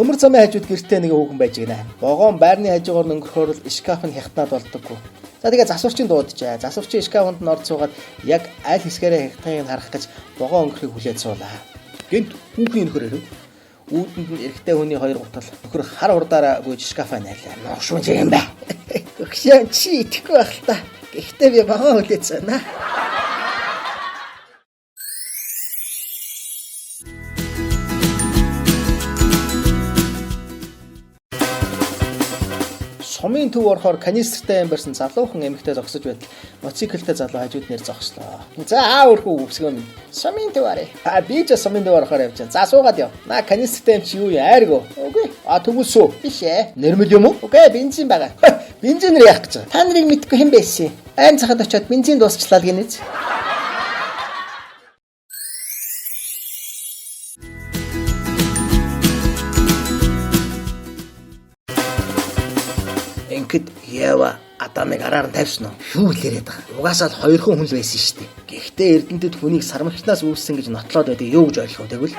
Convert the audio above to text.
Төмөр замын хажууд гэртээ нэг хүүхэн байж гинэ. Вагон байрны хажуугаар нь өнгөрөхөөр л шкаф нь хятнаад болдоггүй. За тэгээ засварчин дууджээ. Засварчин шкафанд нь орж суугаад яг аль хэсгээрээ хятнахыг нь харах гэж вагон өнгөрөхийг хүлээж суулаа. Гэнт хүүхний нөхөр ирэв. Үүдэнд нь эрэгтэй хүний хоёр гутал нөхөр хар хурдаараа гүйж шкафаа найлаа. Ногшуун юм бэ. Өгшөө чи итгэхгүй байх л та. Гэхдээ би вагон хүлээж байна. Сумын төв орохоор канистртай юм барьсан залуухан эмэгтэй зогсож байтал мотоциклтэй залуу хажууд нэр зогслоо. За аа өрхүү өвсгөө минь. Сумын төв арай. А би ч сумын төв орохоор явж байна. За суугаад яв. Наа канистртай юм чи юу юм айргөө. Үгүй. А тэгвэл сүү. Биш ээ. Нэрмэл юм уу? Үгүй бензин байгаа. Бензинээр яах гэж байгаа. Та нарыг мэдгүй хэн байсан? Айн цахад очиод бензин дуусчлаа л гинэ. Ингээд Ева Адамыг араар нь тавьсан уу? Юу л яриад байгаа. Угаасаа л хоёрхан хүн л байсан шүү дээ. Гэхдээ эрдэмтэд хүнийг сармагчнаас үүссэн гэж нотлоод байдаг юу гэж ойлгох вэ тэгвэл?